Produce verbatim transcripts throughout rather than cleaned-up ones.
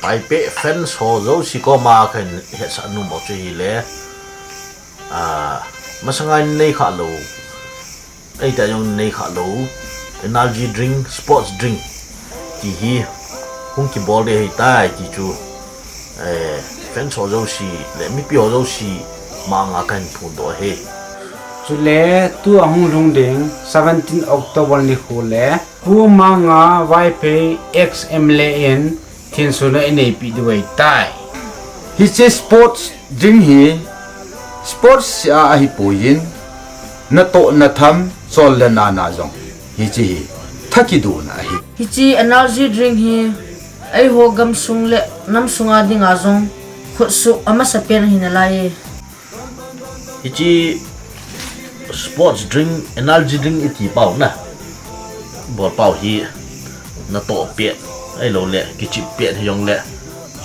Vaiphei fans ho jouse koma kahin hetsah nom u chu hile, ah, masanga nei kha lou, eita jong nei kha lou, energy drink, sports drink ti hi hung kibol ding ahitai ti chu, eh, fans ho jouse le mipi ho jouse manga kahin phondoh ahi. Chule tua hung lhung ding seventeen October nikho le Pu Manga Vaiphei ex M L A in thinsun a ineipi diu ahitai. Hiche sports drink hi sports a ahipoi in, natoh natham chol le nana jong hiche hi tha kidona ahi. Hiche energy drink hi eiho gamsung le namsunga dinga jong khutsuh amasapen ahi nalai e. Hiche sports drink, energy drink iti pau na, bol pau hi natoh pet, ahilouleh kichep pet hijongle,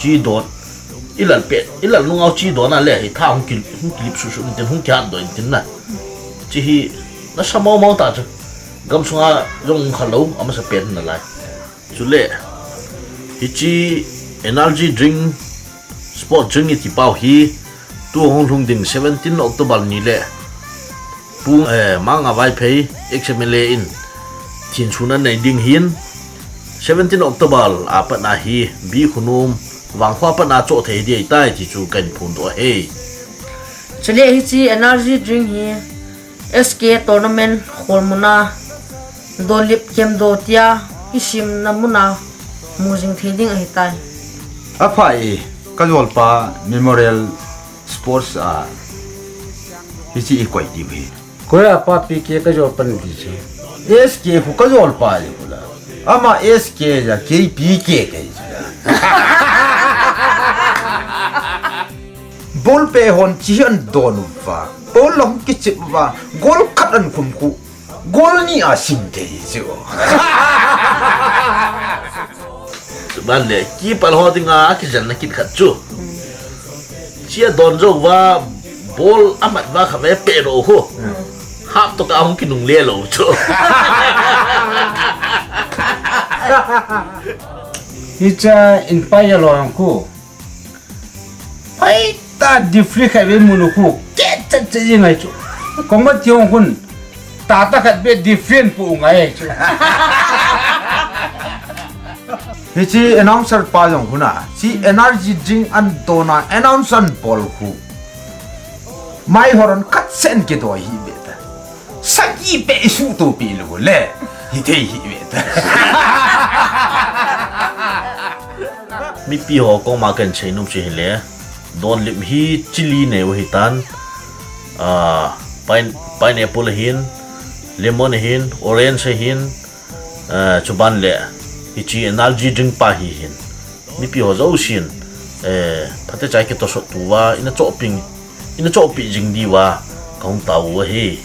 chidon, ilal pet, ilal nunga chidon a le hi tha hung ki, hung kilip suhsuh intin, hung kihatdoh intin na. Hiche hi nasa momo ta chu. Gamsunga jong khalou amasapen nalai. Chule hiche energy drink, sports drink iti pau hi tua hung lhung ding seventeen October ni le Pu, eh, Manga Vaiphei ex M L A in thinsun anei ding ahin, seventeen October a pat a hi Bikhunom, Vangkho a pat a choh thei ding ahitai ti chu kahin phondoh ahi. Chule hiche energy drink hi S K tournament kholmuna Donlip Kemdo tia isimna muna mu jing thei ding ahitai. Aphai, kajolpa Memorial Sports a hiche ikoi diu hi. Koi a pa P K kajolpa nati chu. S K khu kajolpa le khu la. Ama S K ja K P K kei chu la. Ball pe hon chi an don uva. Ball long kichep uva. Goal khat an khum khu. Goal ni a sim thei chu. Chuban le keeper ho dinga kijanna kit khat chu. Chi adon jou uva ball amat uva kha ve pe lou ho. Hap to ka hung kinungle lou chu. Hicha in pai a lo ang khu. Pai ta different khai ve mun khu. Ke chat chat jing ai chu. Kong ma ti hong khun. Ta ta khat be different pu ngai chu. Hiche announcer pa jong khu na. Chi energy drink an dona announcer an bol khu. Mai horon khat sen kidoi hi be ta. Sagi pe isu to pi lou le. Hithei hi be ta. Mipi ho koma kahin seinom chu hile, Donlip hi chili nei u ahitan, ah, pine-, pineapple ahin, lemon ahin, orange ahin, ah, chuban le hiche energy drink pa hi ahin. Mipi ho jousen, eh, phatecha kitosot uva, ina chohping, ina chohpi jing diuva, kahung tao u ahi.